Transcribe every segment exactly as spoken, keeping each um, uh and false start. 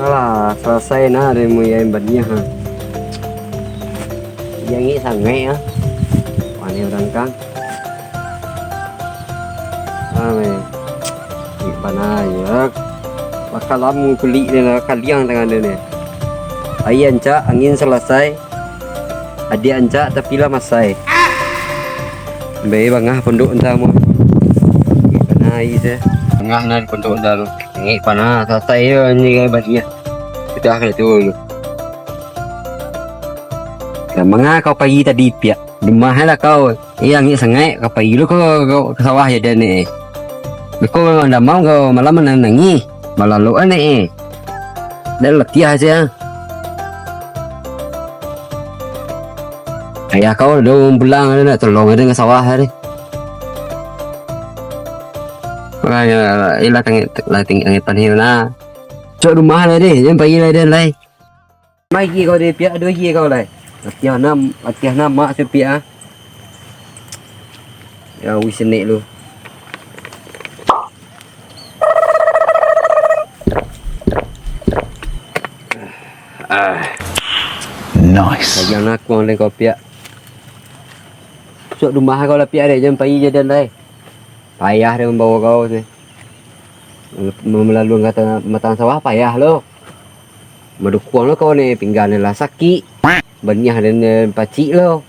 Alah, salasai nah dari muyai baniah, ha. Iyo angek sangaik, ha. Paneh urang kang. Ah, meh. Angek panah, yo. Bakal lamu kulik ni lah, kaliang tangan dia ni. Aia ancak, angin salasai. Adiak ancak, tapi lah masai. Bae bangah pondok anta mo. Angek panah aia se. Bangah nah pondok anta tu. Angek panah, salasai yo ni baniah. Sudah kali tu. Lah, manga kau pai tadi, Piak? Dumah lah kau. Eh, angek sangaik, kau pai lu ka, ka, ka sawah jadan ni, eh. Beko damam kau malam manangih. Malalok anek, eh. Dah latiah aja. Ayah kau dah pulang, dah nak tolong ado ka sawah tadi. Makanya, ilah tangik, lah tinggi angek paneh nah. Cok dumah lah deh, jan pai lah deh, lai. Mai gie kau deh, Piak, aduh gie kau lai. Latiah nam, latiah namak se, Piak, ah. Ya, wis senek lu. Ah. Nice. Lagi anak aku oleh kau, Piak. Sok dumah kau lah, Piak, deh, jan pai jadan lai. Payah deh mambawa kau tu. Mem-, melaluan ka ta-, batang sawah payah lo. Madukuang lo kau ni, pinggan ni lah sakik. Baniah den, eh, pacik lo.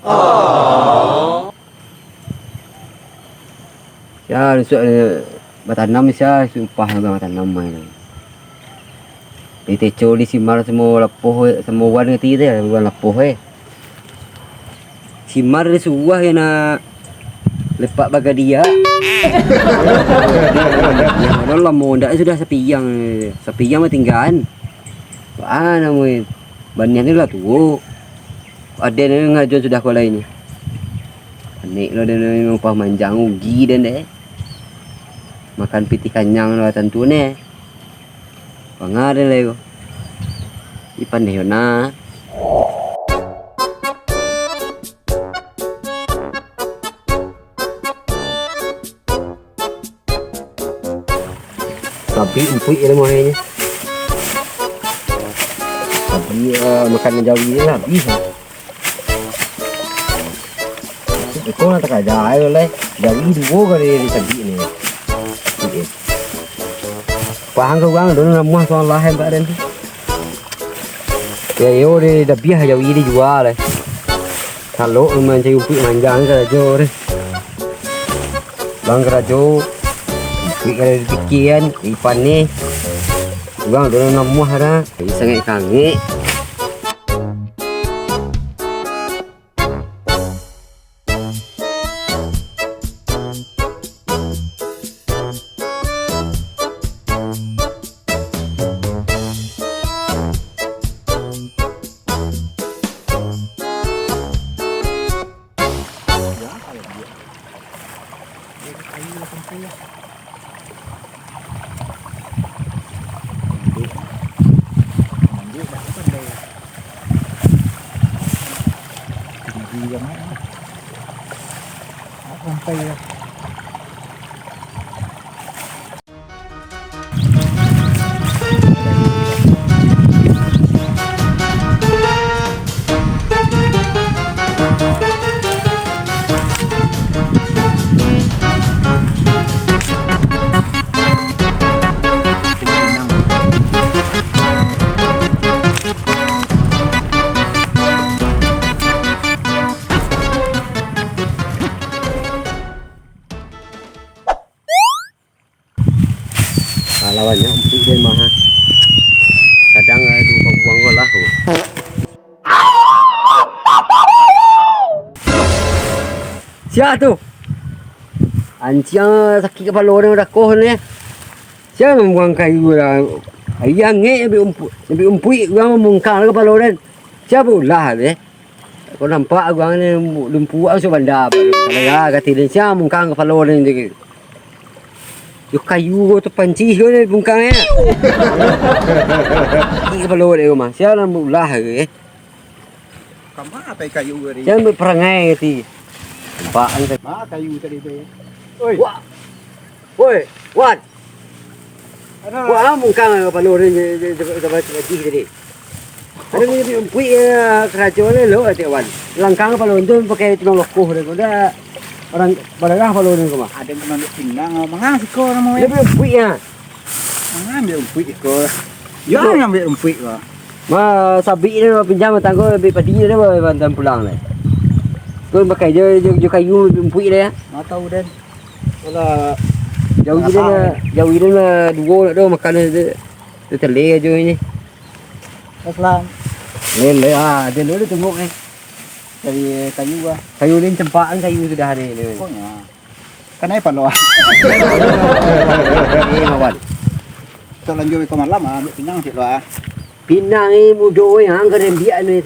Sia, nisuak, eh, batanam sia, sumpah lah batanam ai tu. Diteco di simar samo lapoh, samo wan kati tu, wan lapoh, eh. Simar di suwah yo nak lepak bagadia. Yo, mano lamo ndak sudah sapiang, sapiang batinggaan. Wah, namonyo baniah ni lah tuo. Aden ni ngajuan sudah ko lai ni. Anek lo den ni upah manjang ugi den deh. Makan pitih kanyang lo tantu ne. Pangar lai ko. Ih, pandai bana. Sabik umpuik je lah muahnyo. Sabik, ah, makan jawi je lah, abih lah. Iko lah takada ayo lai. Jawi duo kali di sabik ni. Pahang ka urang, dulu namuah tuang lah hebat den tu. Ya, iyo, di dabiah jawi dijua lai. Kalau mancari umpuik manjang karajo deh. Bang karajo, umpuik kada dipikian, ipan ni. Urang dulu namuah dah. Jadi sangaik kangek. Tinggi banget. Sampai ya. Alah, banyak umpuik den mah. Kadang ado babuang ko lah. Sia tu? Anciang sakik kapalo den dakoh ni. Sia mambuang kayu lah. Aia angek ambiak umpuik, ambiak umpuik urang mamungkang lah kapalo den. Sia baulah deh. Kau nampak urang ni, lumpuak sudah banda. Kalau ya, kati den, sia mungkang kapalo den je. Yo kayu ko tapancih ko den mungkang ya. Di kapalo den ko mah. Sia nan baulah ke, eh. Kama apai kayu ko tadi? Sia ambiak parangai kati. Nampak kan? Ma kayu tadi tu, eh? Oi. Wah. Woi, Wan. Wah, mungkang kapalo ni, je, je, je, je, je, tadi. Ado ni, ampuik, yo, karajo ni lo, ati awan. Langkang kapalo tu pakai tulang lokoh dah, dah. Orang badarah kapalo ni, kama. Ado nan pinang, mangang siko namo. Dia ampuik, yo. Mangambiak rumpuik ko. Yo. Yo, ngambiak rumpuik ko. Ma, sabik dia pinjam batang ko, ambiak padi dia, ba-, bantuan pulang deh. Ko pakai jo, jo, jo kayu rumpuik deh, yo. Ma tahu den. Kalau jauah dia lah, jauah dia lah duo nak tu makan dia. Tu tele aja ini. Aslam. Lele, ah, dia dulu tengok, eh. Dari kayu, ah. Kayu ni cempak kan, kayu sudah ni, ni. Pokoknya. Kan ai palo, ah. Ni, kawan. Tok lanjut ko malam, ah, ambiak pinang cik lo, ah. Pinang ni mudo, eh, ang kena ambiak ni.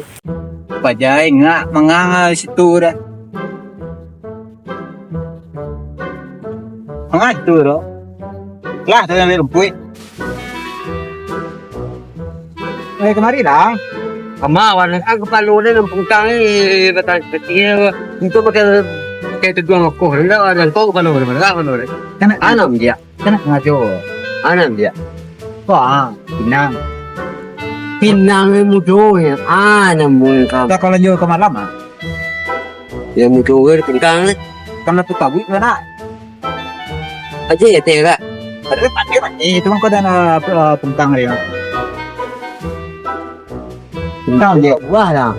Pajai ngak mangang, ah, situ dah. Mangang situ dah. Lah, tu ambiak rumpuik. Eh, kamari lah. Ama, warna kan kapalo ni, nan pungkang ni, batang kecil. Untuk pakai, pakai tuduang kokoh, ndak ada kau kapalo ni, kapalo ni. Kanak, anam dia. Kanak ngajo. Anam dia. Wah, pinang. Pinang ni mudo ni. Anam mudo kau. Dah kalau jo ke malam, ah. Yang mudo ni pungkang ni. Kan lah tu tabuik, kanak. Aja ya, teh, Kak. Ada, ada, ada. Eh, itu mah kau dah nak, ah, tentang dia. Tentang dia. Buah lah.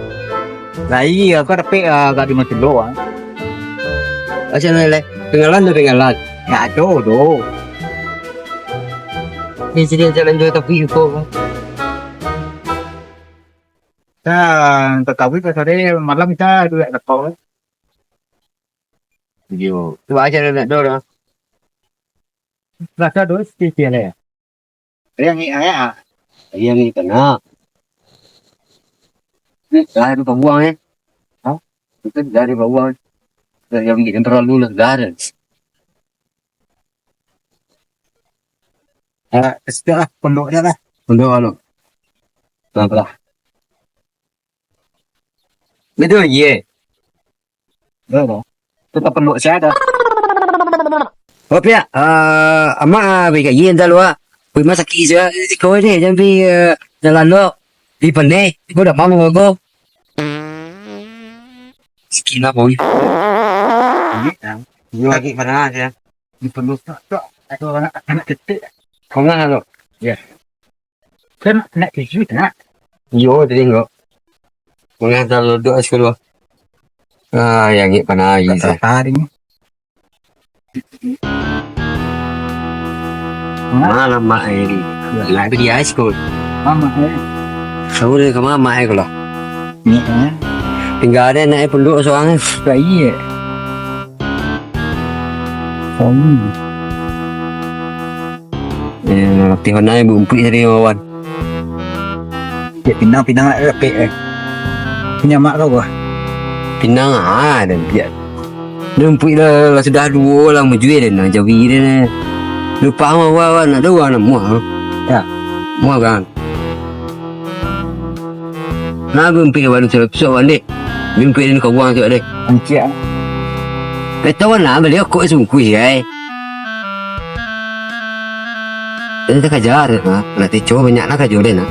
Lah, iya, kau dapik, ah, agak lima kilo, ah. Macam mana, Lek? Kenalan tu, kenalan. Ya, ada tu. Ni sini jalan jual tapi kau. Kan, tatawi ka sore, malam kita duit lekong. Iyo. Tu aja nak do dah. Rasa do sikit-sikit lah. Yang ni, ah, ya. Yang ni kena. Ni dah ada buang, eh. Ha? Itu dah ada buang. Dah yang bikin terlalu lah, dah ada. Ah, sudah lah, pondok dia lah. Pondok anu. Pelan-pelan. Betul, ye. Betul. Tetap pondok saya ada. Oh, pihak, ah, amak, ah, bika ye, entah lu, ah. Wih, mas sakit saya, di kau ni, jangan pi, eh, jalan lo. Di pandai, kau dah mau kau. Sakit lah, boy. Ini, ah. Yo, lagi panas ya. Di pondok tok, tok, ada anak, anak kecil. Kau nggak lo? Ya. Kan nak tujuh nak. Yo, tadi enggak. Mengah terlalu doa sekolah. Ah, yang ni panas lagi. Tak saya. Tarik ni. Malam mak ni. Ya. Nak pergi high school. Mama, eh. Tahu dia ke mama, eh, kalau. Ni, eh. Tinggal dia nak pondok seorang, eh. Tak iya. Oh. Eh, latih mana ibu umpik tadi, kawan? Cek pinang, pinang nak rapek, eh. Punya mak kau, bah? Pinang, ah, dan biak. Dia umpik lah, lah sudah dua lah, mujui dia, nah, jawi dia, nah. Lupa mah, wah, wah, nak dua, nak muah, tu. Ya. Muah, kan? Nah, gue umpik, wan, sudah, sudah, wan, dek. Gue umpik, dia kau buang, sudah, dek. Ancik, ah. Eh, tahu lah, beliau kok sungkuih, eh. Jadi takaja, ha, lah tico banyak lah kajo den, ha.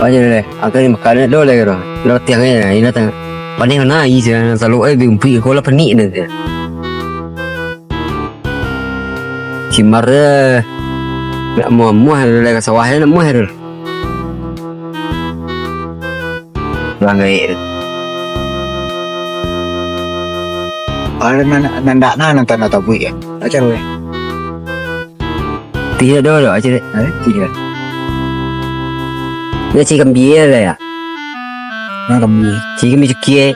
Apa je deh, angka ni makan dek dole kiro. Lo tiang ni, ini datang. Panih mana air je, salok eh, bi umpik ko lah panik deh. Cimar deh. Nak muah-muah deh, ka sawah deh, nak muah deh. Urang gaek tu. Kalau nan, nan dak na nonton atau buik ya? Macam mana? Tiga dua dua aja deh. Eh, tiga. Dia cik kambing lah ya. Nah, kambing. Cik kambing cuki eh.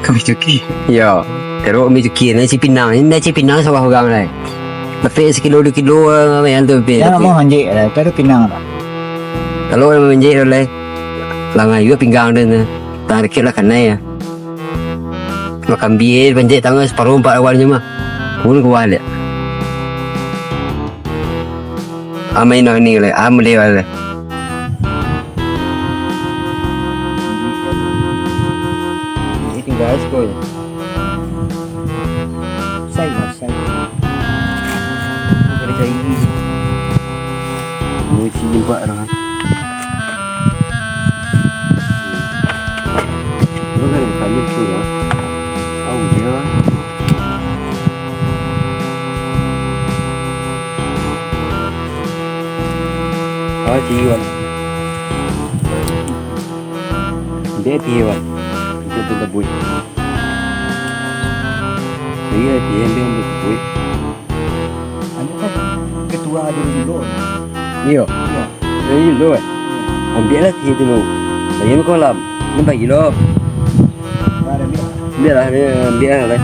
Kambing cuki. Yo. Terus kambing cuki. Nah, cik pinang. Ini dah cik pinang sawah orang lah. Tapi sekilo dua kilo eh, yang tu. Ya, tapi mau anjik lah. Tapi pinang lah. Kalau orang manjek tu lai, langai juo pinggang den tu. Tang dakek lah kanai ah. Makan bia, panjek tangan saparuah ampat awalnyo mah. Pun kuah liak. Amai nang ni lai, am lai lai. Ini tinggal sekoi. Muji jumpa orang. Orang kayu tu lah. Tahu dia. Kau cium. Dia tiwan. Itu tu debui. Iya, dia ambil debui. Anu kan ketua ado juo. Iyo. Iyo. Ado juo, eh? Ambiak lah tiyo tu lo. Lain kolam. Ni bagi lo. Ambiak lah, ambiak lah.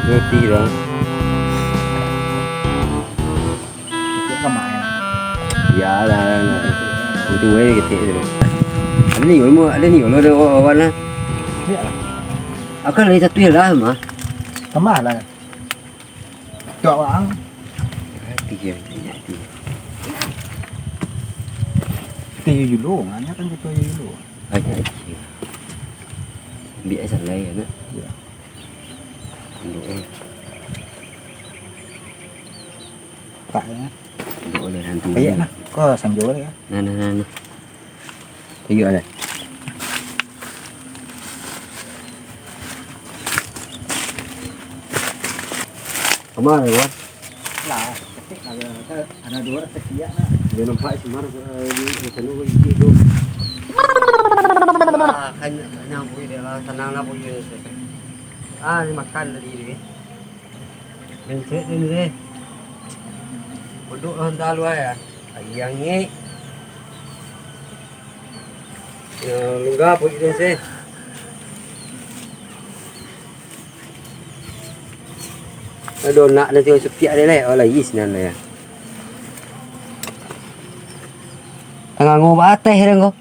Roti lah. Itu kan main. Iyalah. Itu weh ketek tu. Ado ni, ado ni, ado kawan lah. Iyalah. Akan lagi satu je lah, mah. Tambah lah. Cok bang. Tiga, tiga, tiga. Kita juo dulu, nanya kan kita juo dulu. Aja, aja. Biar salah ya, nak. Iya. Tunduk, eh. Tak ya. Tunduk oleh hantu. Iya, nah. Kau sanjo ya. Nah, nah, nah, nah. Tunjuk lah. Kama, kawan? Lah, ketek lah, ada, ada duo orang sekiak lah. Dia nampak Simar, eh, di, di sana, di, di, tu. Ah, kan, kan nyampuik dia lah, sanang lah, punya. Ah, ni makan tadi ni. Mencet ni, ni. Duduk lah, entah lu, ya. Lagi angik. Ya, lungga pun kita sih. Aduh, nak nanti sepiak dia, leh. Oh, lagi sinan, ya. Tangah ngau bateh dia, kau.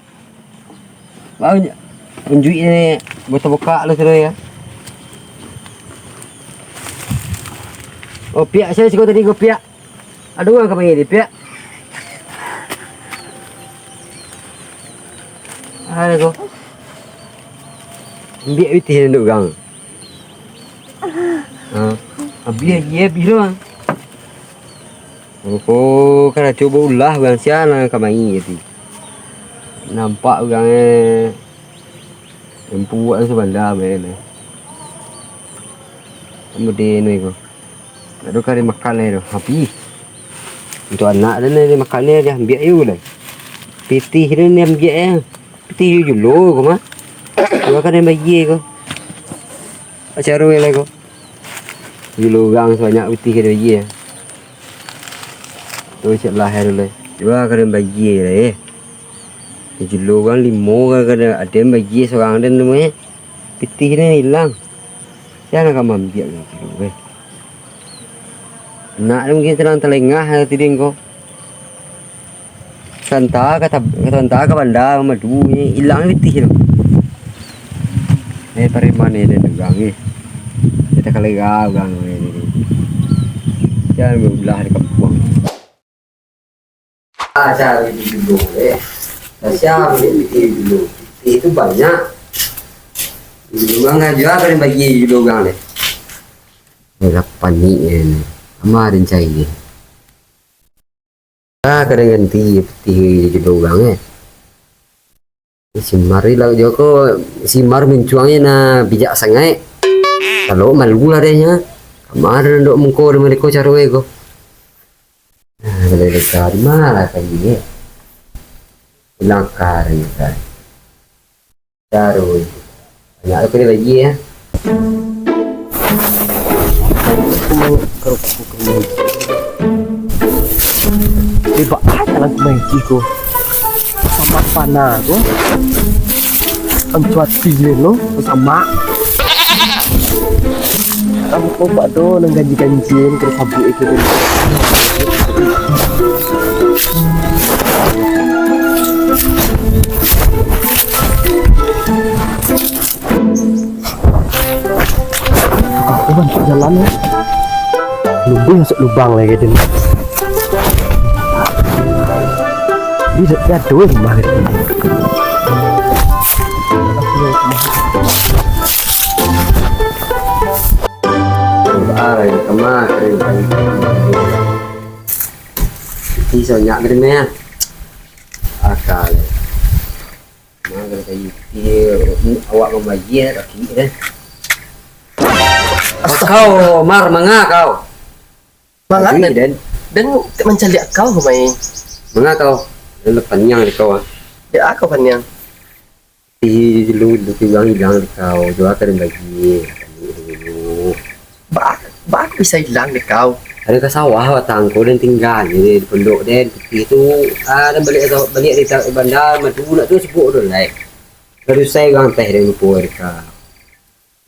Bau, unjuik ni, buka-buka lu sudah, ya. Oh, piak, saya siko tadi, kau piak. Aduh, urang ka panggil dia, piak. Aduh, ko. Ambiak pitih duduk gang. Ha, abih aja, abih doang. Oh, ko, kan cubo ulah urang sia nan ka mai tu. Nampak urang, eh, empuak tu sabanda main, eh. Kemudian, eh, ko. Ado kari makan lai tu, habis. Untuk anak den ni, makan ni, den ambiak yu lai. Pitih den ni ambiak, eh. Pitih yu juo ko mah. Yu ka den bayia ko. Acara lai ko. Juo urang sabanyak pitih ka den bayia. Tu cak lah tu lai. Yu ka den bayia lai, eh. Juo urang limo ka den, ado bayia surang den tu, eh. Pitih ni ilang. Sia nan ka maambiak tu, weh. Nak mungkin sadang talengah ati den ko. Santa ka tab-, santa ka banda madu ni ilang pitih tu. Eh, pareman ni den urang ni. Kita kalera urang ni. Jan baulah di kampuang. Ah, cari di dulu, eh. Dah siap, ambil pitih dulu. Pitih tu banyak. Urang aja ka den bagi dulu urang deh. Eh, lah panik je ni. Ama den cari je. Ah, ka den ganti pitih dulu urang, eh. Si Mar ni lah jo ko, si Mar muncuang ni nah bijak sangaik. Kalau malu lah deh nya. Kama den dok muko den mereka caro ko. Nah, kalau lega di ma lah kayu ni. Ilang ka den lega. Caro. Banyak tu kena bagi ya. Hebat aja lah main ko. Sama panah ko. Ancuati lo sama. Kamu kau buat tu nang ganji-ganji kena sabuk itu tu. Aku bantuak jalan ya. Lubang masuk lubang lagi tu. Bisa jatuh rumah ni. Ai, kama, ai, ai. Ih, sonyak ka rumah. Akal. Manga ka rumah, awak mambayia kaki deh. Kau, Mar, manga kau? Manga, Aduh, den. Den mancaliak kau, Mai. Manga kau? Den paniang di kau, ah. Dek a kau paniang? Ih, lu, lu tu urang ilang di kau. Jua ka den bagi. Dulu. Ba, ba bisa ilang di kau? Ado ka sawah batang ko den tingga di pondok den. Pitih tu, ah, den baliak, baliak di ta-, banda, madu nak tu sabuk tu lai. Baru sai urang teh den lupo di kau.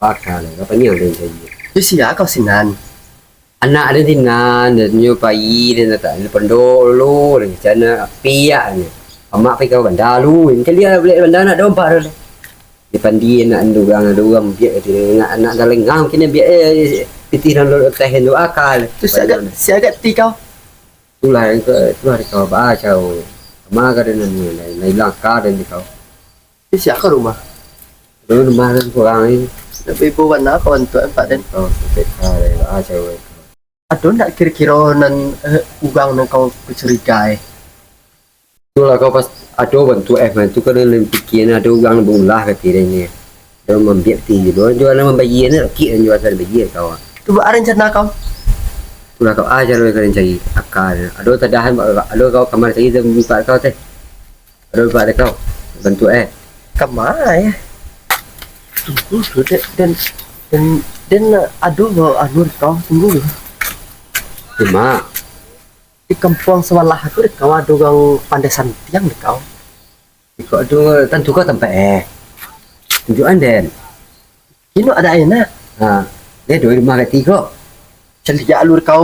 Baka lai, ka paniang den cari. Yo, sia kau sinan? Anak den sinan, den nyo pai, den letak di pondok dulu, den cana piak nyo. Amak pai ka banda lu, den caliak baliak banda nak dompa tu lai. Di pandi anak ando urang, ado urang biak tu, anak, anak galenggang kini biak, eh, pitih dalam teh tu akal. Tu siagak, siagak ti kau. Itulah, itulah di kau, ba, cau. Amak ka den anu, lai, lai langka den di kau. Di sia ka rumah? Rumah nan kurang ni. Tapi ibo bana kau bantuak, Pak Den. Oh, sampai kau, ah, cewek. Ado ndak kiro-kiro nan, eh, urang nan kau curigai? Itulah kau pas ado bantuak, eh, tu kan nan pikiran ado urang baulah kati den ni. Ado mambiak ti, ado jual nan mambayia ni, rakik dan jual nan bayia kau. Tu baa rencana kau? Itulah kau, ah, caro kau cari akal. Ado tadahan, ado kau kamar cari tempat kau teh. Ado ba dek kau, bantuak, eh. Kama, eh? Tunggu dulu, den, den, den, den ado anu dek kau, tunggu dulu. Cuma di kampuang sabalah tu dek kau ado urang pandai santiang dek kau. Iko ado tantu kau tampek, eh. Tunjuakan den. Ino ado anak. Ha, dia duo rumah kati ko. Caliak lu kau,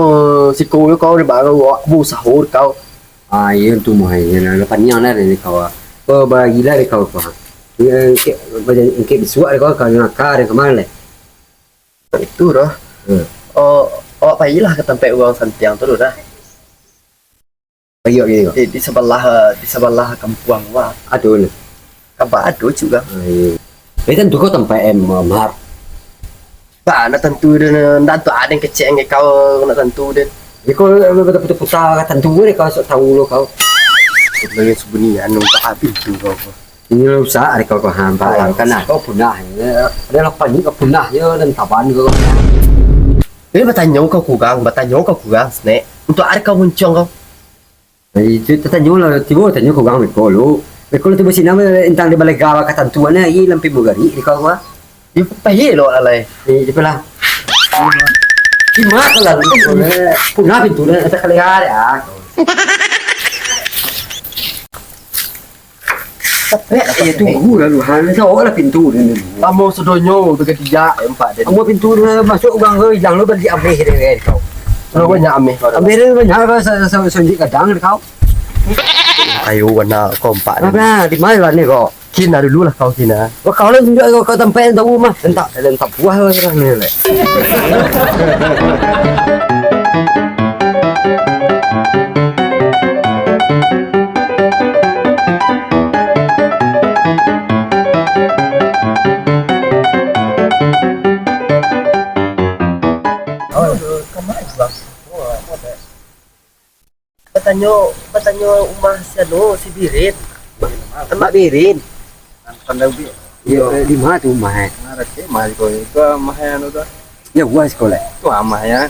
siko kau di baru awak bausaho kau. Ah, iyo tu mah, iyo lah, paniang lah dari kau. Kau bagilah dari kau, kau. Engkek, engkek bisuak dari kau, kau ngakar dari kemana leh? Itu dah. Hmm. Oh, awak pailah ka tampek urang santiang tu dah. Payuak gini kok. Di, di sabalah, di sabalah kampuang wak. Ado ni. Kaba ado juga. Ah, iyo. Eh, tantu kau tampek, eh, Mar. Ba, nak tantu den, ndak tu ado nan kecek ngai kau, nak tantu den. Iko, eh, puta-puta tantu deh kau, sok tahu lo kau. Sebenarnya sebunyi anu tak habis tu kau. Ini rusak deh kau, kau hampa. Ayo, kan nah, kau punah. Ado lapan ni kau punah je dan taban kau. Ini batanyo kau kurang, batanyo kau kurang, snack. Untuk ado kau muncung kau. Ai, tu tatanyo lah, tibo tanyo ka urang beko lu. Beko lu tibo sinan, entang di balega ka tantu, ane ai lampir mugarik di kau, ah. Yo, payah lo alai. Eh, di pala. Simak lah, lu, eh. Punah pintu dah, tak kali ada, ah. Tapi, eh, tunggu lah, lu, ha, ni, awak lah pintu ni, ni. Kamu sedonyo, tu ketiga, empat, dan Kamu pintu dah masuk urang ke, jangan lu balik ameh dia, kan, kau. Lu banyak ameh kau. Ameh dia banyak, kau, sa-, sa-, sa-, sunjik gadang, kau. Kayu warna kompak ni. Nah, di mana lah ni kau? Kina dulu lah kau kina. Wah, kau lah tunjuk kau, kau tampek yang tahu mah. Entak, entak buah lah orang ni, lek. Oh, kamari, Bang. Oh, apa dah? Batanyo, batanyo umah si anu, si Birin. Mak Birin. Pandai ubi. Iyo, eh, di ma tu umah, eh? Nah, reti mah iko, iko mah anu tu. Yo, buah sekolah. Tu amah ya.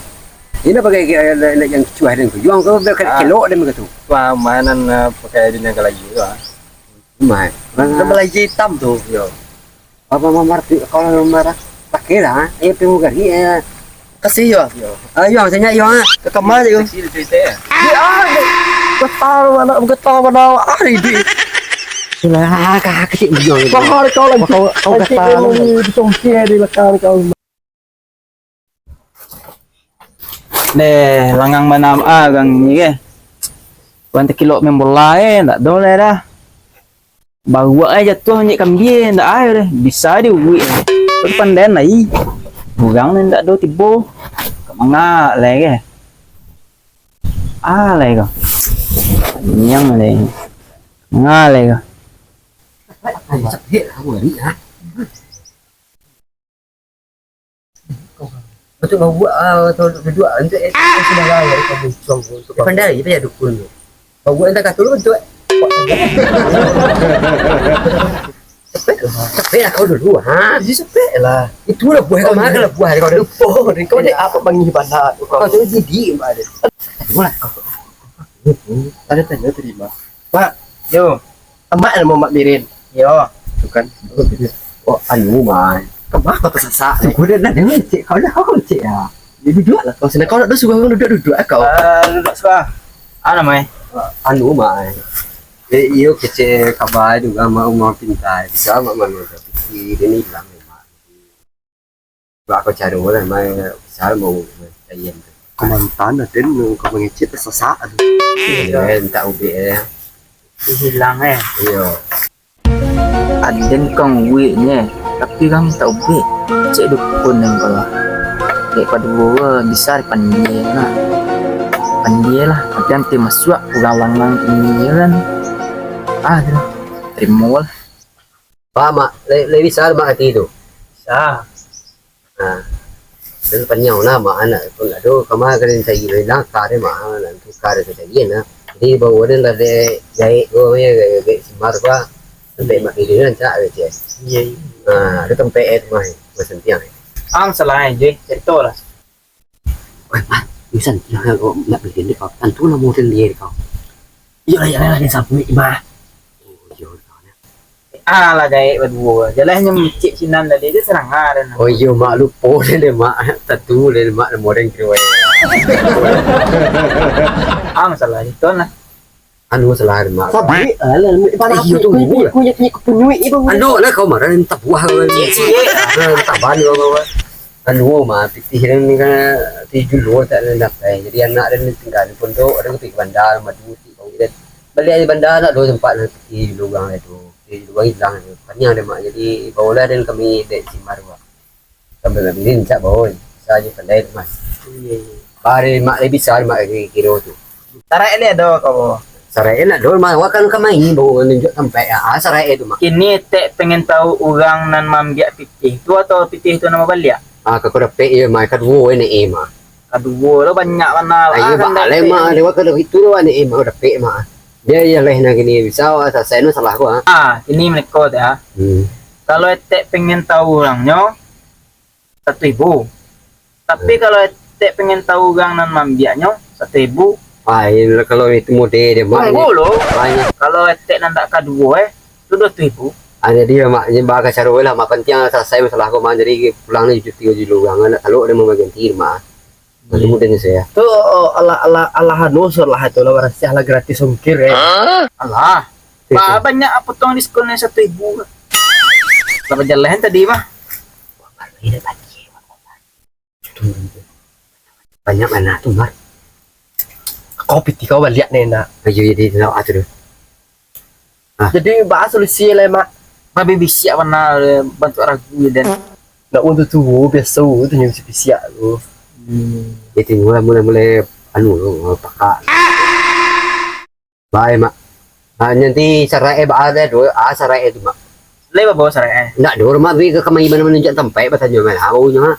Ino pakai ke, eh, le-, le-, yang cuah dan kuyuang ko, biar Ah. kelok dan begitu. Tu amah nan, eh, pakai dunia Melayu tu, ah. Umah, eh? Nama lagi hitam tu? Yo. Apa mamar tu, kalau marah, pakai lah, eh, pengugari, eh. Kasih yo. Yo. Ayo, tanya yo, ah. Ke kamar je. Kecil cerita ya. Dia, ah, dia. Getar mana, getar mana, ah, ini. Sudah, ah, kak, kecil bujang itu. Mahal kau lagi. Kau, kau Nanti getar. Dia mau dicongkir di belakang kau. Deh, langang bana ah, gang ni ke. Wan tekilok main bola, eh, ndak do lah dah. Baruak ai jatuah anjek kambie, ndak ai deh, bisa diuruik. Tapi pandai lai. Urang ni ndak do tibo. Ka manga lai ke? Ah, lai ko. Niang lai. Manga lai ko. Sakit aku ni, ha? Untuk babuak, ah, atau duduak, untuk, eh, sudah lah, ya, kau bucong, untuk Dia pandai, dia pandai dukun tu. Bawa entah kata lu tu. Cepet lah. Cepet lah kau dulu, ha? Jadi cepet lah. Itulah buah kau makan lah buah kau. Lupa, kau ni apa bangih bana tu kau? Kau tu jadi, Mak. Buat kau. Ada tanya tadi, Mak. Mak, yo. Amak nama Mak Birin. Yo. Tu kan. Oh, anu, Mai. Kemah kau tersasak? Aku dah nak dengar cik. Kau dah kau cik ya. Dia duduk lah kau sana. Kau nak duduk suka kau duduk duduk lah kau. Ah, duduk suka. Ah, nama eh? Anu, Mai. Eh, iyo kecek kabar juga mak umah pintai. Bisa mak mana dah. Dia ni hilang mak. Ba ko caro lah, mai besar mau tayam tu. Kamantan aden nu ka mangecek tasasak tu. Iyo, mintak ubek eh. Hilang eh. Iyo. Aden kang uwik nye, tapi kang mintak ubek. Cek dukun nan ko lah. Dek paduo bisa dipandie lah. Pandie lah, tapi ante masuak urang lanang ini kan. Ah, tu lah. Tarimo lah. Pak, mak, lai, lai bisa mak ati tu? Bisa. Nah, dan panyau lah mak anak pun ado kama kalian cari lai naka deh mak, anak tu ka deh cari nah. Jadi bawa deh lah deh gaek tu, ya, gaek, gaek simar pa. Sampai mak kiri kan cak deh cek. Iya, iya. Nah, ada tempat eh tu mah, mah santiang. Ang salah aja, cerita lah. Weh, Mat, insan, jangan kau nak bikin dek kau. Tantu lah model dia dek kau. Iyolah, iyolah, dia sabuik, Mat. Oh, iyo, kau ni. Alah, gaek baduo. Jalannya micik sinan tadi, dia serang ah, dan Oh, iyo, Mak, lupo deh, deh, Mak. Tantu deh, Mak, model kiri, weh. Ah, masalah itu lah. Anu salah, Mak. Sabuik, alah, Mat. Iyo, tunggu lah. Kunyit, kunyit, kunyit, kunyit, kunyit. Anu lah, kau marah, entah buah kau. Cik, cik. Nah, entah ban kau, kau. Anu, Mak, pitih dan kan tujuh lo tak ada dapat. Jadi, anak dan tinggal di pondok, ada pergi ke bandar, madu, cik, bau dan balik dari bandar, tak ada tempat nak pitih dulu orang itu. Pitih dulu orang hilang itu. Panjang deh, Mak. Jadi, bawalah dan kami dek simar, Mak. Sampai nak beli, cak bau. Saja pandai tu, Mak. Iya, iya. Bare mak lai bisa mak kiro tu. Sarai le ado kau. Sarai nak dol mak, wak kan kamai bau nunjuk sampai ah sarai tu mak. Kini tek pengen tahu urang nan mambiak pitih tu atau pitih tu nan babaliak? Ah, kau dapek ye mak, kaduo ni eh mak. Kaduo lo banyak bana. Ayo bak alai mak, lewat kalau itu lo ni eh mak dapek mak. Dia ye leh nak kini bisa wak selesai no salah ko ah. Ah, kini mereka tu ah. Hmm. Kalau etek pengen tahu urangnyo, satu ribu. Tapi kalau etek pengen tahu urang nan mambiaknyo, satu ribu. Ah, iyo, kalau itu mode dia, Mak. Tunggu lo. Banyak. Kalau etek nan dak kaduo, eh, tu dua ribu. Ah, jadi ya, Mak, ini bakal caro lah, Mak. Penting selesai masalah ko, Mak. Jadi pulang ni cuti dulu urang, nak taluk dia mau ganti, Mak. Jadi mudah ni saya. Tu, oh, alah, alah, alah, anu, so lah, itu lah, barasiah lah, gratis ongkir, eh. Alah. Ba-, banyak potong diskon yang satu ribu. Lah bajalan tadi mah. Banyak bana tu, Mar. Kau pitih kau baliak ni, nak. Ayo, jadi nak tu. Ah. Jadi, ba solusi lah, Mak. Babi bisiak bana, bantuak ragu dan. Nak urang tuo biaso tu nyo bisiak tu. Hmm. Jadi, mulai, mulai, mulai, anu tu, pakak. Bae, Mak. Ah, nanti sarai eh, ba-, ada dua, ah, sarai eh tu, Mak. Lai babawa sarai eh? Ndak ado, Mak, duit ka kamari bana manunjuak tampek, batanyo mah, ah, baunyo, ha.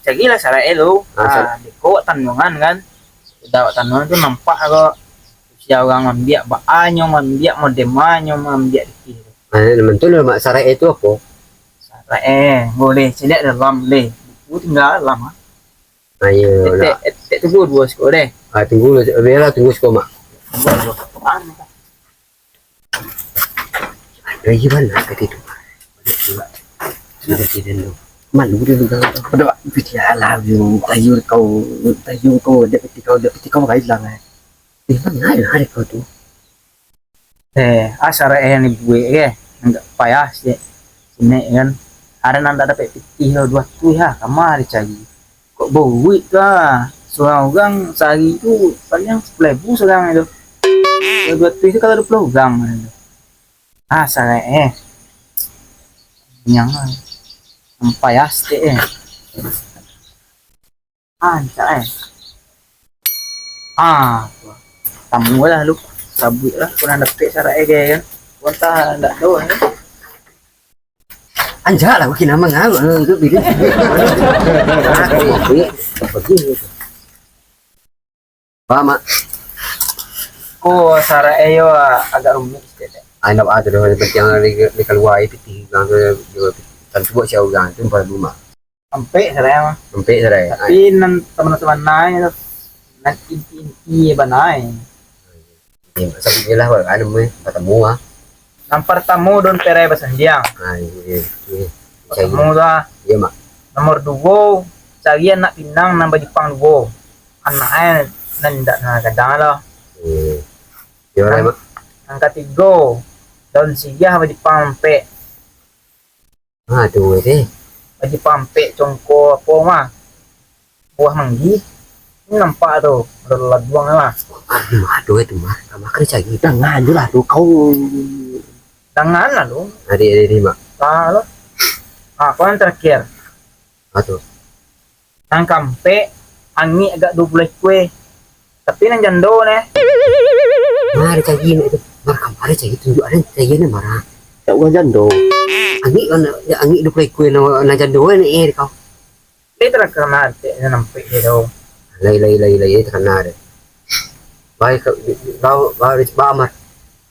Carilah sarai eh tu. Ah, sa- Ah, deko awak tanungan kan. Sudah awak tanungan tu nampak ko. Sia urang mambiak, baa nyo mambiak, modema nyo mambiak dikih tu. Ah, nan tu lah, Mak, sarai eh tu apo? Sarai eh, boleh caliak dalam, boleh. Buku tingga dalam, ha. Ayo, etek, nak. Etek tunggu duo siko deh. Ah, tunggu, biarlah tunggu siko, Mak. Lagi mana tadi tu? Sudah tidak tu. Malu dia tu. Pada waktu dia lah, tayu kau, tayu kau, dia piti kau, dia piti kau, kau hilang eh. Eh, mana ada hari kau tu? Eh, asa rakyat yang dibuek ke? Anggap payah si, si Nek kan. Ada nan tak dapat pitih lo dua tu ya, kamari cari. Kok buruik tu ah. Seorang orang sehari tu paling sepuluh ribu seorang itu. Kalau dua tu itu kalau dua puluh orang itu. Ah, sarai eh. Kenyang lah. Sampai ah, sikit eh. Ah, ancak eh. Ah, tamu lah lu. Sabuik lah, kurang dapik sarai eh, kan. Kau entah ndak tahu eh. Anjak lah, makin lama ngarut lah, tu bikin. Faham, Mak? Ko saraik e yo agak rumik sikit deh. Ah, indak baa tu doh, yang penting di, di kalua pitih urang tu, yo, tantu buek sia urang tu, ampek saraik mah. Ampek saraik. Tapi nan sabana-sabananyo, nan inti-inti bana e. Sabuik lah, anu, eh, batamu ah. Nan partamo daun perai basandiang. Ah, iyo, iyo. Partamo tu ah. Iyo, Mak. Nomor duo, cari anak pinang nan bajipang duo. Anak e nan indak nan gadang lah. Iyo. Iyo lah, Mak. Nan katigo, daun siriah bajipang ampek. Ha, tu teh. Bajipang ampek congko apo mah? Buah manggih. Ini nampak tu, ada laduang lah. Ah, mah tu, itu mah. Mah kena cari. Jangan je lah tu, kau. Jangan lah tu. Adi, adi, adi, Mak. Ah, lo. Ah, kau yang terakhir. Ah, tu. Nan kaampek, angik agak duo puluah ikua. Tapi nan jando neh. Mari cari nak tu. Mari kamari cari tunjuk ada cari ni mara. Tak urang jando. Angik kan, ya, angik duo puluah ikua nan, nan jando neh, eh, kau. Dia terkena ampek, nan ampek dia tu. Lai, lai, lai, lai, terkena dia. Baik, kau, kau, kau, kau, Amar.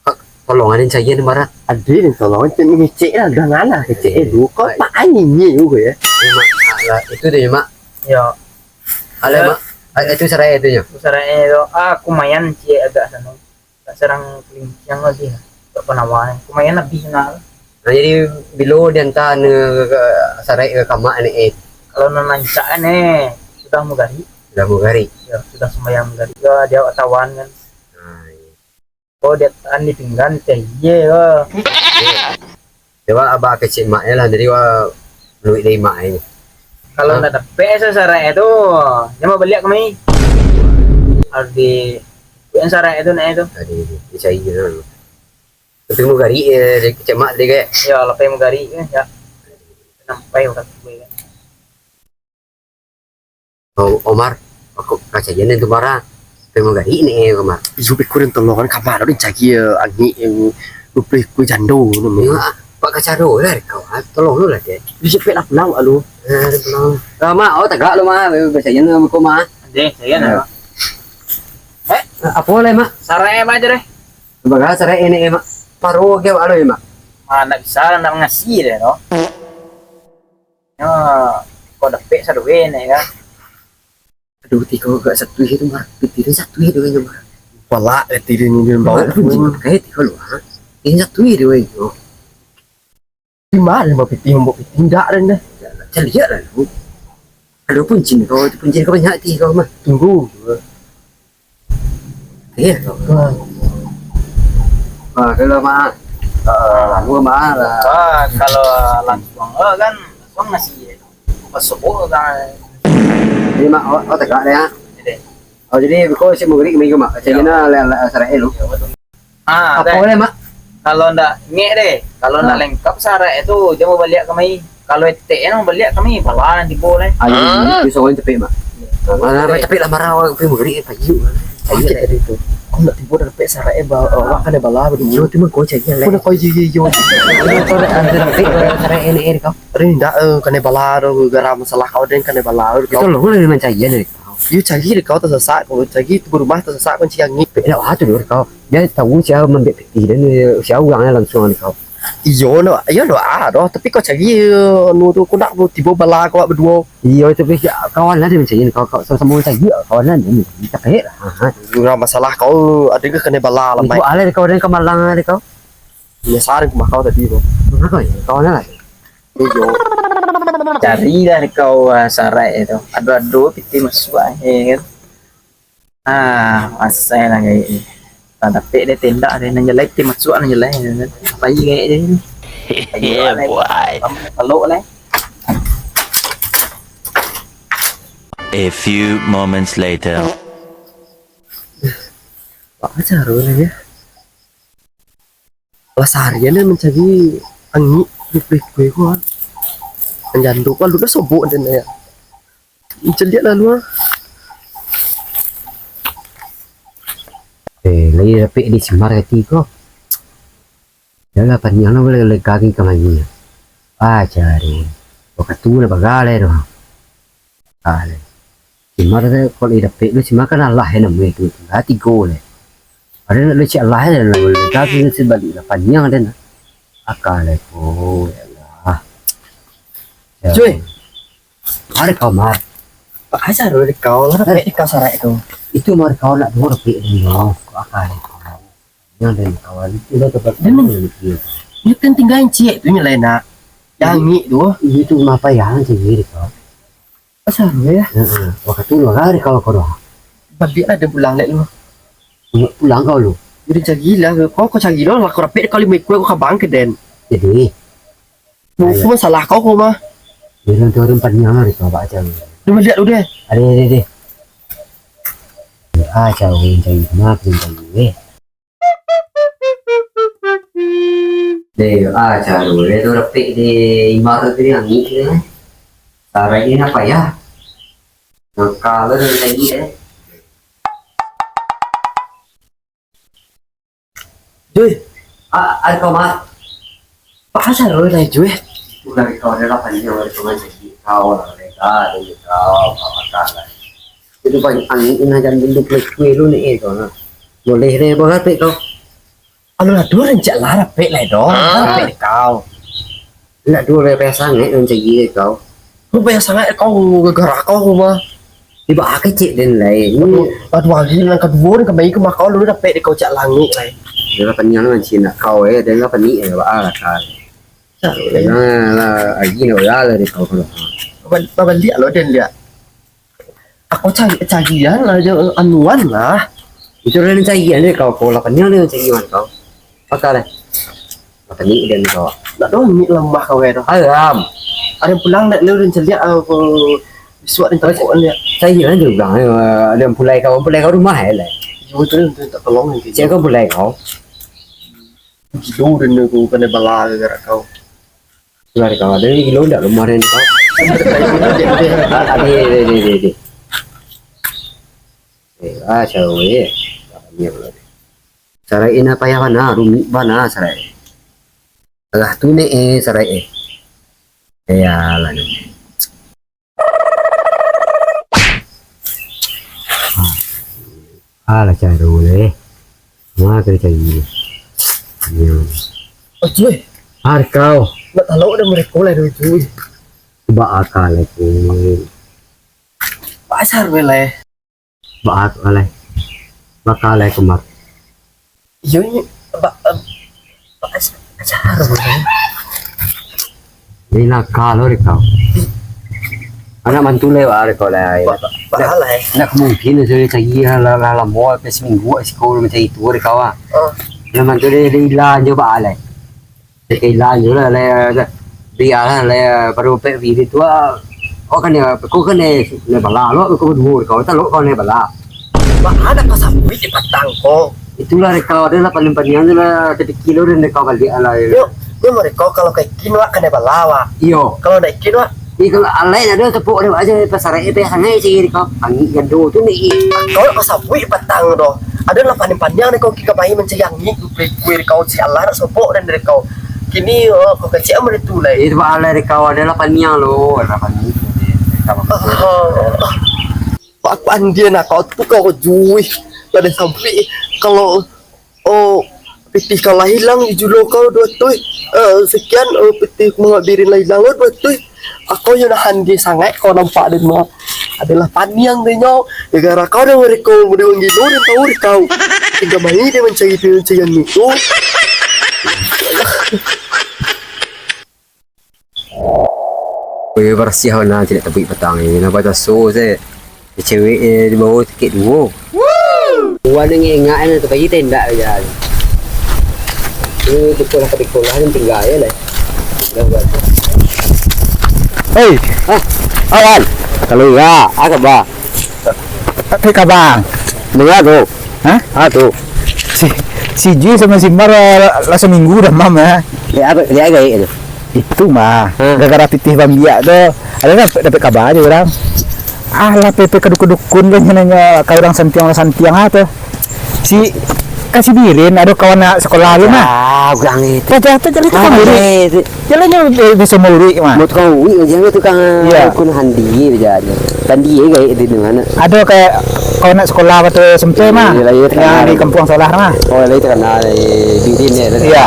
Kau, tolong, ada yang cari ni, Mara. Ada yang tolong, cek mengecek lah, jangan lah kecek. Eh, lu, kau tak angin ni juga ya. Ni, Mak. Ah, lah, itu dia, Mak. Ya. Alah, Mak. Ah, itu sarai itu, ya. Itu sarai itu. Ah, kumayan, cik, agak sana. Agak sarang kelinciang lagi. Agak penawa. Kumayan lebih nak. Nah, jadi, bilo diantar ni ke, ke sarai ke kamak ni, eh. Kalau nan rancak kan, eh, sudah mugari. Sudah mugari. Ya, sudah sembahyang mugari. Ya, dia awak tawan kan. Nah, iya. Oh, dia tahan di pinggan, cah iye ko. Coba abah kecek mak e lah, jadi wa luik dari mak e. Kalau ndak dapek sasarai tu, dia mau baliak kami. Harus di, yang sarai tu naik tu. Tadi, dicari je lah. Tapi mau gari, eh, kecek mak tadi kayak. Ya, lepas mau gari, eh, ya. Sampai waktu gue kan. Oh, Omar, aku kacajian tu marah. Tapi mau gari ni, eh, Omar. Iyo, beko den tolongan kamar den cari, eh, angik, eh, duo puluah ikua jando tu. Iyo, ah, Pak Kacaro lah kau, ah. Tolong lu lah, dek. Iyo, cepek lah pulang, alu. Ah, dia pulang. Ah, Mak, oh, tagak lu, Mak. Kacajian tu, Mak. Deh, saya nak. Eh, apa lah, Mak? Sarai apa aja deh? Bagah sarai ini, eh, Mak. Paro ke, alu, eh, Mak? Ah, ndak bisa, ndak mangasi deh, no. Nyo, kok dapek saduwe ne kan. Aduh, tiko gak satu itu mah. Pitih satu itu kan mah. Palak pitih ni dia bawa. Aduh, jimat kayak tiko lu, ha. Ini satu itu, weh. Oh. Di mana mau pitih, mau pitih? Ndak ada dah. Cari lihat lah lu. Ada puncin kau, itu puncin kau banyak ti kau mah. Tunggu. Iya, kau. Wah. Wah, kalau mah. Ah, gua mah lah. Ah, kalau langsung, oh, kan, langsung ngasih. Masuk kan. Jadi, Mak, awak, awak tegak deh, ya. Jadi. Oh, jadi, kau si mugrik minggu, Mak. Macam mana lah, lah, sarai lu? Ya, betul. Ah, apa deh. Boleh, Mak? Kalau ndak ngek deh, kalau ndak lengkap syarat itu, dia mau balik kami. Kalau etek yang mau balik kami, pala nanti boleh. Ah, jadi, bisa orang cepet, Mak. Mana cepet lah marah orang pergi mugrik, payu. Payu tadi tu. Kau ndak tiba dah dapek syarat, eh, ba-, awak kan bala berdua. Yo, tu mah kau cari yang lain. Kau nak kau yo, yo, yo. Kau nak ambil dapek, kau nak cari enak, eh, kau. Ada ndak, eh, kena bala tu, gara masalah kau dan kena bala tu. Itu lo lah memang cari, eh. Yo cari dek kau tasasak, kau cari tu rumah tasasak, kau cari angik. Pek nak wah tu dek kau. Dia tahu sia mambiak pitih dan, eh, sia urang yang langsung dek kau. Iyo, no, iyo, no, ah, doh. Tapi kau cari, eh, anu tu, kau nak tibo bala kau buat berdua. Iyo, tapi kawan lah dia mencari kau, kau sama-sama cari kawan lah dia, dia tak kaya lah. Ha, ha. Nah, masalah kau, ada ke kena bala lah, Mak. Itu alai kau dan kau malang ada kau. Menyesal aku bakau tadi tu. Kenapa ya? Kawan lah. Iyo. Carilah kau, ah, sarai tu. Ado-ado pitih masuk, eh, kan. Ah, asai lah gaya ni. Tak dapek dia tendak dia, nan jalai pitih masuk, nan jalai. Pai gaya dia ni. Yeah, boy. Peluk lah. A few moments later. Apa cara lah ya? Lah saharian den mancari angik di kuih-kuih ko, ah. Nan jando ko, alu lah sobok den, ya. Mancaliak lalu, ah. Eh, lai dapek di Simar kati ko. Dah lah, panjang lah, boleh lega lagi ka mari. Ah, cari. Wakatu lah bagalai tu. Ah, lai. Simar tu, kalau dapek tu, Simar kan alah, ya, namonyo tu. Ah, tigo lai. Ado nak lecek lah, dah lah, dah tu, nasi balik lah, paniang den. Akalai ko, ya Allah. Ya. Cuy. Ari kau, Mar. Pak Hasan, ari kau lah, rapek di kau sarai tu. Itu, Mar, kau nak duo rapek den, no. Akalai ko. Yang den kawan itu dah tempat. Dia men-, dia kan tinggal ciek tu, nyelai nak. Yang ni tu. Itu mah payah cari kau. Pasal ya? Heeh. Wakatu dua hari kalau kau doh. Baliak lah dia pulang dek lu. Ingat pulang kau lu. Jadi cari lah. Kau, kau cari lah. Lah kau rapek kau lima ikua kau kabang ke den. Jadi. Buku masalah kau, kau mah. Dia nanti orang paniang lah, kau baca. Dia baliak lu deh. Ada, ada, ada. Ah, cari, cari. Kenapa cari, eh? Deh, ah, caro, deh, tu rapek di Imar tu ni, angik tu, eh. Sarai ni apa ya? Nangka tu dah lagi, eh. Jui. Ah, ada kau, Mat. Apa caro, deh, Jui? Udah kau ada lah, panjang ada kau, jadi kau lah, deh, kau, deh, kau, apa, apa, lah. Itu banyak angin, nah, jangan duduk lagi kue lu ni, eh, kau, nah. Boleh deh, boleh, Pik, kau. Alah, lah, tu rancak lah, rapek lah, doh. Hah? Rapek dek kau. Nak dua rancak sangat, rancak gila kau. Lu banyak sangat kau, gara-gara kau, mah. Iba kecek den lai. Ini aduh, aduh, hari nan kaduo ni, kembali ke makau, lu dapek dek kau cak langik lai. Dia lah paniang lah, cina kau, eh. Dia lah panik, eh, ba, ah, kan. Cak, eh. Nah, lah, lagi nak lah, lah, dek kau, kalau. Babal-, babaliak lo, den, liak. Aku cari, carian lah, jo, anuan lah. Itu lah nan carian deh kau, kau lah paniang deh carian kau. Pakai lah. Lah paniang deh kau. Nak dong, ni lemah kau, eh, tu. Alam. Ada pulang nak lu, dan celiak, ah, aku bisuak ni takut ni. Carian deh pulang, eh, ada yang pulai kau, pulai kau rumah, eh, lah. Yo, betul, betul, tak tolong nanti. Siapa kau pulai kau? Gilo dan aku kena bala gara-gara kau. Lah, kau ada ni gilo ndak rumah ni kau? Ade, ade, ade, ade. Eh, ah, caro, eh. Sarai nak payah bana, rumik bana sarai. Alah tu ni, eh, sarai, eh. Eh, alah ni. Alah, caro leh. Wah, kena cari. Yo. Oh, cuy. Arkau. Nak talok dah mereka lah, cuy. Ba akalai ko. Pasar, weh, lah. Ba akalai. Ba akalai ko, Mat. Iyo, iyo. Ba, ba, ba, pasar, weh. Ni nakal lo dek kau. Anak mantu lewat dek kau lai. Ba, ba, ba, lai. Ndak mungkin saya cari lah, lah, lah, lamo, sampai seminggu, siko macam itu dek kau, ah. Oh. Lah mantu dia, dia ilang je, ba, lai. Dia ilang je lah, lai, biar lah, lai, baru pek video tu, ah. Oh, kan dia, kau kan dia, dia bala lo, kau berdua, kau tak lo, kau ni bala. Ba, anak kau sabuik di patang ko. Itulah dek kau, ado lah paling paniang tu lah, tapi kilo dan dek kau baliak lah, ya. Yo, yo, mereka kalau kayak gini, wak, kena bala, wak. Iyo. Kalau ndak ikin, wak. Ni kalau alai ado tepuk ado aja, pasar eh, payah sangat cari dek kau. Angin gado tu ni. Kau nak sabuik patang tu. Ado lah paniang-paniang dek kau, kita main mencari angin, tu kue-kue dek kau, si Allah nak sopok dan dek kau. Kini, oh, kau kecek amat tu lah. Itu ba alai dek kau, ado lah paniang lo, ado lah paniang. Ah. Pak Pandian, ah, kau tu kau juih. Pada sampai kalau, oh, pitih kau lah hilang, ijulo kau dua tuih. Eh, sekian, oh, pitih Muhammad Birin lah hilang, oh, dua tuih. Aku yo nahan dia sangat kau nampak dia mah. Ado lah paniang dia nyo. Gara-gara kau dah mereka, dia orang gilo, dia tahu dia kau. Tinggal main dia mencari, dia mencari yang itu. Weh, barasiah bana caliak tabuik patang ni. Napa taso se? Cewek, eh, di bawah tiket duo. Wan ni ngengak ni, tapi tendak aja. Ni sekolah ka sekolah ni tinggal je lah. Dah buat. Hei, hah? Awan. Kalau iya, apa khabar? Apa khabar? Dengar tu. Hah? Ah, tu. Si, si Jui sama si Mar, eh, lah saminggu dah mam, eh. Dia apa? Dia agak tu. Itu mah, ha. Gara-gara pitih bambiak tu, ada dapek, dapek kaba aja urang. Alah, pe, pe ka dukun-dukun tu, nyo, nyo, ka urang santiang, urang santiang, ah, tu. Si, Ka Sibirin, ado kawan nak sekolah lu mah. Ah, urang itu. Pajak tu jadi tukang uruik. Jalannyo biaso mauruik mah. Mau tukang uruik aja, tukang, iyo, kun handi aja. Handi gaek di mana? Ado kayak kawan nak sekolah waktu S M P mah. Iyo, lah, iyo, yang di kampung Solah mah. Oh, lah, itu kan, ah, di, di, di, di, iyo.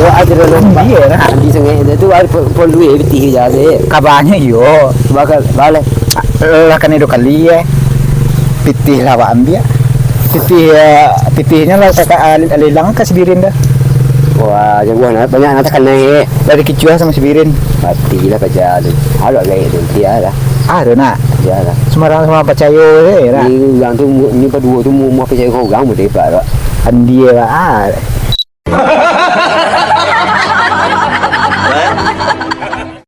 Oh, aja dulu. Iyo, nah. Handi sengek itu, tu ada pol-, pol duit, pitih aja deh. Kabarnyo iyo. Bakal, balik. Lah kan dua kali, eh. Pitih lah awak ambiak. Pitih, eh, pitihnyo lah saka-, al-, alilang ka Sibirin dah. Wah, jago anak, banyak anak takana, eh. Dari kicuah sama Sibirin. Matilah paja tu. Alok gaek tu, dia lah. Ah, tu nak. Dia lah. Sembarang sama pacayo je, nak. Ni urang tu, mu-, ni paduo tu, mu-, mu pacayo ka urang, mu tembak, tak? Andia lah, ah.